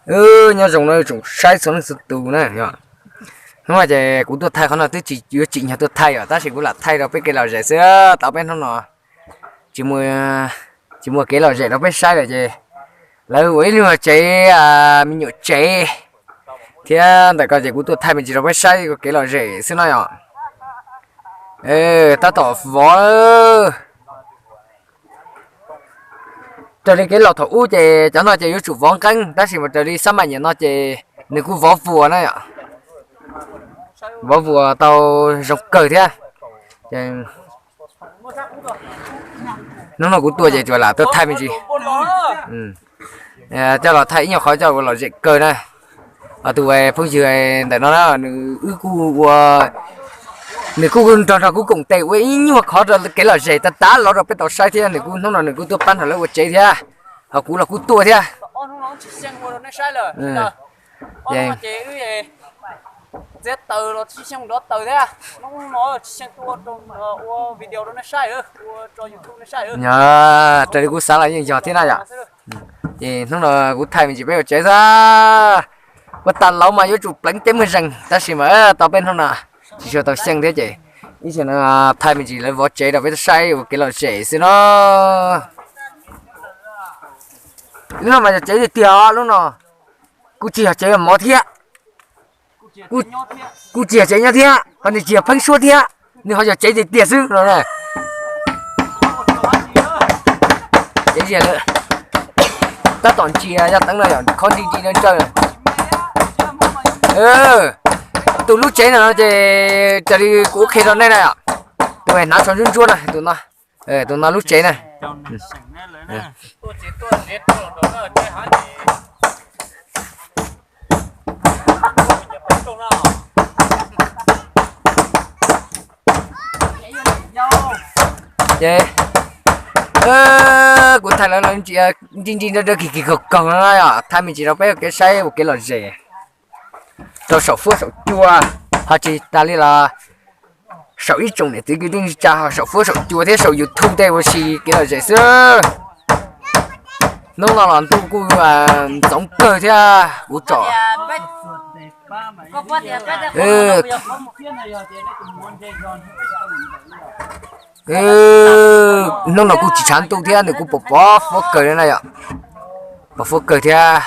Nyob zoo no tsoom saib txhua leej txhua tus na yom. Hnub no ces kuv tuaj thaij qhov no twb tsis yuav tsim nyog tuaj thaij yom, tab sis kuv lam thaij rau peb kev lom zem xwb. Tau peb hnub no tsis muaj, tsis muaj kev lom zem rau peb saib lawm ces lawv ua ib lub tsev, me nyuam tsev thiab ntawm ko ces kuv tuaj thaij me ntsis rau peb saib kev lom zem xwb no yom. Tab tom vov. Raws li kev laus thaum ub ces cov no ces yuav tsum vov nqeeb, tab sis mas raws li xab maj nyiam no ces nws kuj vov vuas na yom. Vov vuas tau zoo kawg thiab. Hnub no kuv tuaj ces tsuas lam tuaj thaij me ntsis, coj los thaij ib nyuag qhov coj ua lom zem kawg na. Tus phooj ywg ntawm no na, nws wb kuj ua, nws kuj nrog nrog kuv koom tes ua ib nyuag qhov rau kev lom zem tas tas los rau peb tau saib thiab. Nws kuj hnub no nws kuj tuaj pab nrog lawv ua tsev thiab, ho kuv los kuj tuaj thiab. Raws li kuv xav los yeej yog thiab na yom. Ces hnub no kuv thaij me ntsis peb ua tsev xwb. Ua tas laus mas yuav tsum pleev ceb muag zeeg, tab sis mas tau peb hnub no tsis tshua tau xyeej thiab ces ib zaug no thaij me ntsis lawv vov tsev rau peb saib ua kev lom zem xwb no. Lub no mas yog tsev tiag tiag os, lub no kuj tsis yog tsev mov thiab, kuj tsis yog tsev nyob thiab, ho nws tsis yog pheeb suab thiab, nws ho yog tsev tiag tiag xwb no. Tab tom ntsia yog teev no yom, khob nti nti no ntsawj. Tus lub tsev no ces raws li kuv qhia rau nej na yom, tus hnav tsho ntsuab ntsuab na, tus no, tus no lub tsev na. Ces kuv thaij lawv nti nti nrab kis kis kaug kaug no yom, thaij me ntsis rau peb ua kev saib ua kev lom zem rau saum fuab saum cua, ho tsis tas li los saum ib tsoom niam txiv kwv tij neej tsa ho saum fuab saum cua thiab saum YouTube tej ua si kev lom zem xwb. Hnub no los ntuj kuj ntxoov kawg thiab kuv tsom. Hnub no kuj tsis tshav ntuj thiab nws kuj pom pom fuab kawg na yom, pom fuab kawg thiab.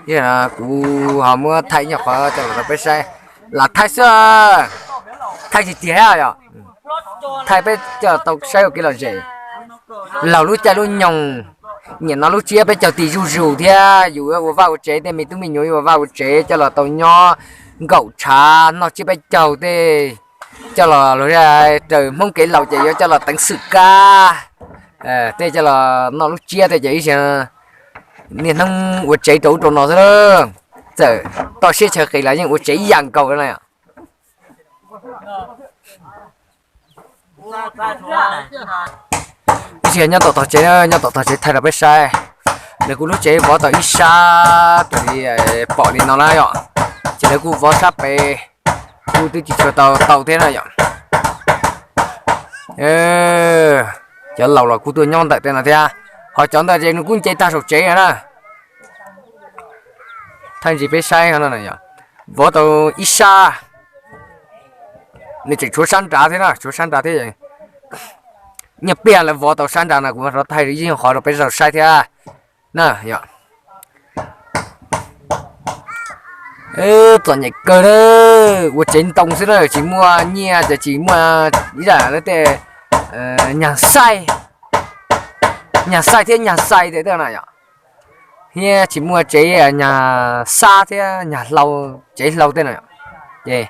Ces kuv ho muab thaij ib nyuag qhov coj los rau peb saib, lam thaij xwb, thaij tiag tiag yom, thaij peb coj tau saib ua kev lom zem. Laug lub caij lub nyoog, nim no lub tsiab peb caug tis zuj zus thiab yus yuav ua vaj ua tsev, tej me tub me nyuam yuav ua vaj ua tsev coj los tau nyob nkaum tshav noj tsiab peb caug tej, coj los raws Hmoob kev laus ces yuav coj los teev xwm kab, tej coj los noj lub tsiab tej ces ib zaug niaj hnub ua tsev rau ub rau no xwb. Txawm toj siab chaw qis los yeej ua tsev ib yam nkaus na yom. Ib zaug nyob tom tog tsev, nyob tom tog tsev thaij rau peb saib. Nws kuj lub tsev vov tau ib sab raws li pom li no na yom. Ces lawv kuj vov sab pem, kuj twb tsis tshua tau tau thiab na yom. Cov laus los kuj tuaj nyob ntawm tej no thiab, ho cov ntawd ces nws kuj nce tag saum tsev na. Thaij ntsis peb saib no, vov tau ib sab, nws tseem tshuav sab nrad thiab na, tshuav sab nrad thiab. Nyiaj pliag lawv vov tau sab nrad no kuv rov thaij ib qhov rau peb tau saib thiab na yom. Txom nyem kawg, ua tsev ntoo xwb na, tsis muaj nyiaj ces tsis muaj ib yam li tej nyag xaij, nyag xaij thiab nyag xais tej na yom, thiab tsis muaj tsev nyag xab thiab nyag hlau, tsev hlau tej na yom. Ces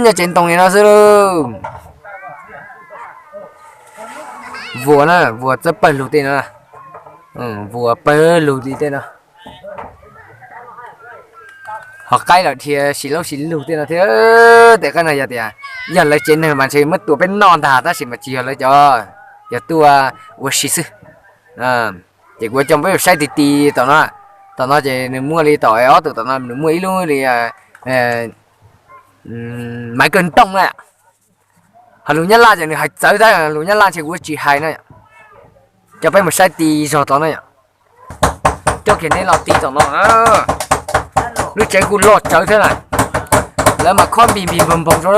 nyob tsev ntoo li no xwb lauj. Vuas na, vuas txawj pawg lug tej no, vuas pawg lug li tej no. Ho qaib los dhia sis laub sis lug tej no thiab. Tej qaib no yog tias yog lawv tsev neeg mas ntshe muab tua peb noj ntag, tab sis mas tsis yog lawv cov, yog tuaj ua si xwb. Ces kuv coj peb saib ti ti tom no. Tom no ces nws muaj li tom ob tug tom no nws muaj ib lub li maiv kawg ntoo na. Ho lus Nyab Laj ces nws hais txawv tab, lus Nyab Laj ntshe kuv tsis hais na. Coj peb mus saib ti zog tod na yom. Coj kiag neb los ti tom no. Lub tsev kuj loj tsawv thiab na. Lawv mas khob npis npis npoog npoog rau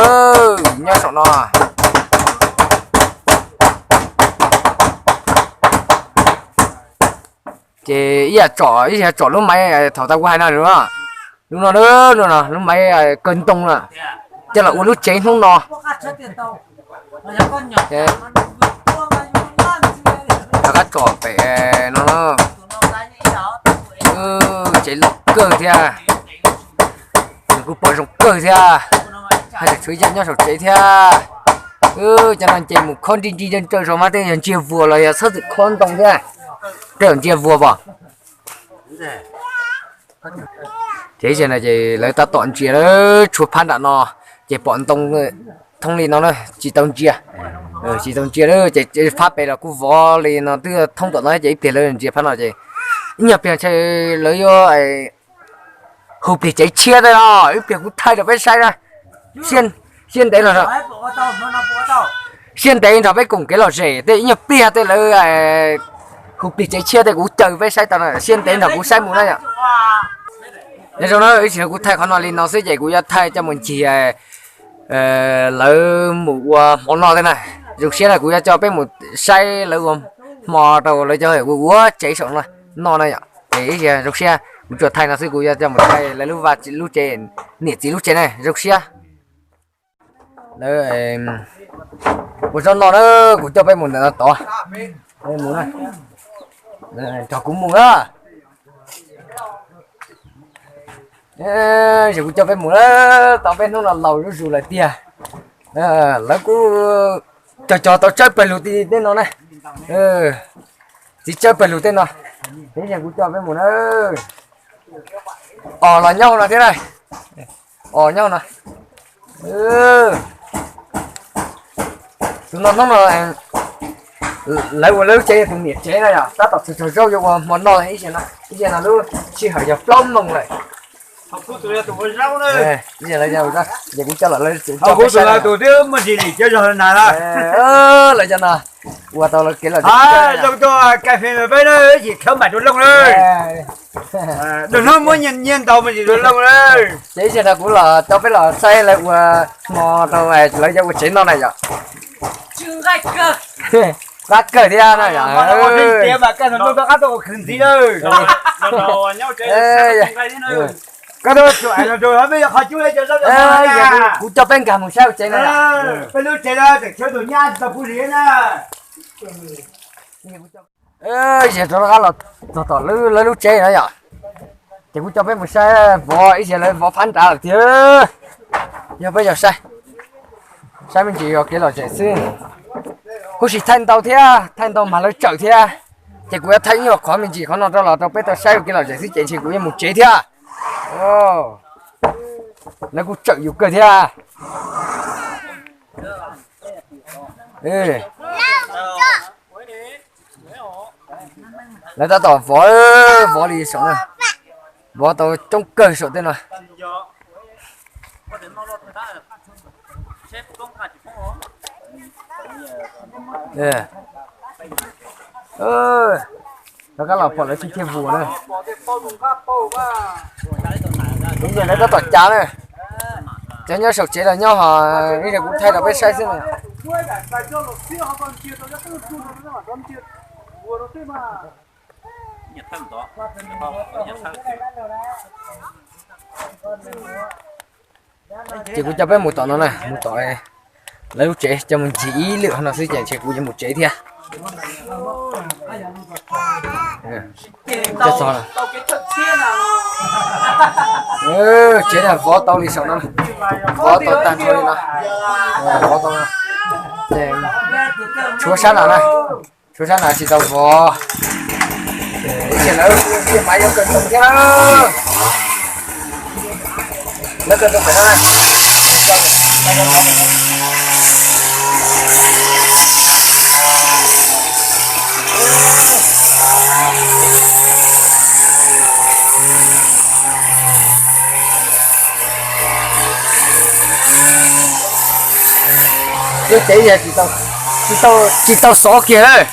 nyob saum no. Ces ib yam tsom ib yam tsom lub maiv thaum tau kuv hais no, lub no, lub no lub maiv kaw ntoo na, coj los ua lub tsev hnub no. Rov qab tsom pem no, tsev loj kawg thiab. Nws kuj pom zoo kawg thiab. Haj tseem tshuav ib co nyob saum tsev thiab. Cov no nce mus khob nri nri ntsawj ntsawj zog mas tej yog ntsia vuas los yog txhob txwm khob ntoo thiab. Tej yog ntsia vuas pom. Ces ib zaug no ces lawv tab tom ntsia lawm, tshuav phab nram no ces pom ntoo thoob li no na, tsis tau ntsia. Tsis tau ntsia lawm ces phab pem los kuj vov li no twb thoob tom no ces ib pliag lawv ntsia phab no ces ib nyuag pliag ntshe lawv yuav hu plig tsev tshiab tej no, ib pliag kuv thaij rau peb saib na. Siab ntev no, siab ntev nrog peb koom kev lom zem tej ib nyuag pliag tej lawv hu plig tsev tshiab tej kuv caw peb saib tau na, siab ntev nrog kuv saib mus na yom. Nyob zoo na, ib pliag kuv thaij qhov no li no xwb ces kuv yuav thaij coj mus ncig lawv mus ua hmo noj tej na. Zoo siab na kuv yuav coj peb mus saib lawv ua hmo rau lawv cov ua tsev saum no noj na yom. Ces ib pliag zoo siab kuv tsuas thaij no xwb, kuv yuav coj mus thaij lawv lub vaj lub tsev, niam txiv lub tsev na, zoo siab. Lawv ua zaub noj na, kuv coj peb mus ntawm no tod. Mus na, nrog kuv mus na. Ces kuv coj peb mus na, tau peb hnub no laus zuj zus lawm tiag. Lawv kuj cog cog tau tsawb pawg lug tej no na. Txiv tsawb pawg lug tej no. Ces kuv coj peb mus na. Os los nyob no thiab na. Os nyob no. Tus no hnub no lawv ua lawv lub tsev yog tus niam tsev no yom, tab tom txog tsaug zaub yuav ua hmo noj ib zaug no, ib zaug no lub sij hawm yog plaub moos lawm. Ces kuv coj los lawv tus twb muaj ntsis lim cov zog na. Lawv cov no ua tau lawv kev lom zem zoo tuaj kai fem peb na, ib chim khawb mam rau looj na. Dua hnub muab nyiaj ntau me ntsis rau looj na. Ces ib zaug no kuv los coj peb los saib lawv ua hmo rau lawv cov ua tsev no na yom. Qab kawg thiab na yom. Kuv coj peb nkag mus saib ua tsev no. Yog rov qab los txog tom lawv lub tsev no yom, ces kuv coj peb mus saib vov ib zaug, lawv vov phab nrad lawm tiag. Yog peb yog saib, saib me ntsis yog kev lom zem xwb. Kuv sim thaij ntau thiab, thaij ntau mas lawv tsawm thiab. Ces kuv yuav thaij ib nyuag qhov me ntsis qhov no rau los rau peb tau saib ua kev lom zem xwb ces ntshe kuv yuav mus tsev thiab. Lawv kuj tsawm yus kawg thiab. Lawv tab tom vov, vov li saum no, vov tau coob kawg saum tej no. Rov qab los pom lawv thiaj vus na. Kuv nyiam lawv tab tom cav na. Cov nyob saum tsev los nyob ho, ib zaug kuv thaij rau peb saib xwb na. Ces kuv coj peb mus tom no na, mus tom lawv lub tsev, coj mus ncig ib lwm no xwb ces ntshe kuv yuav mus tsev thiab. Tsev na vov tau li saum no, vov tau tag nrho li no, vov tau, tshuav sab no na, tshuav sab no tsis tau vov. Ib tsam lawv tiaj maiv yuav kaw ntoo thiab na. Lawv kaw ntoo pem no na. Lub tsev yog tsis tau xov kiag lawm,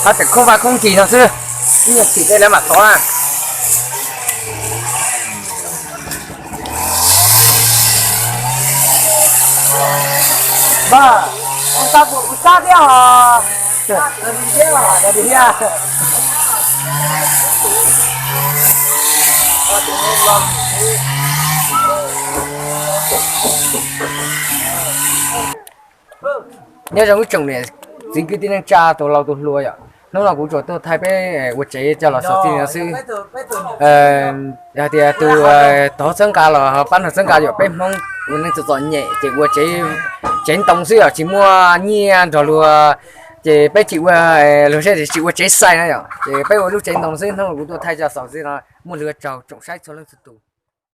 haj tseem khoob vaj khoob ncig no xwb, ib nyuag chim tej lawv mam xov na. Npawg, ua tau puas kuv sab thiab os? Thiab os, thiab. Nyob zoo ib tsoom niam txiv kwv tij neej tsa tus laus tus hluas yom, hnub no kuv tsuas tuaj thaij peb ua tsev coj los xaus txij no xwb. Yog tias tus tov txhawb nqa los pab nrog txhawb nqa yom, peb Hmoob ua neej txom txom nyem ces ua tsev ntoo xwb yom, tsis muaj nyiaj nrog luag, ces peb tsis ua, luag saib tsis ua tsev xais na yom, ces peb ua lub tsev ntoo xwb. Hnub no kuv tuaj thaij coj xaus txij no, muaj lwm tsaug tsoom saib txhua leej txhua tus.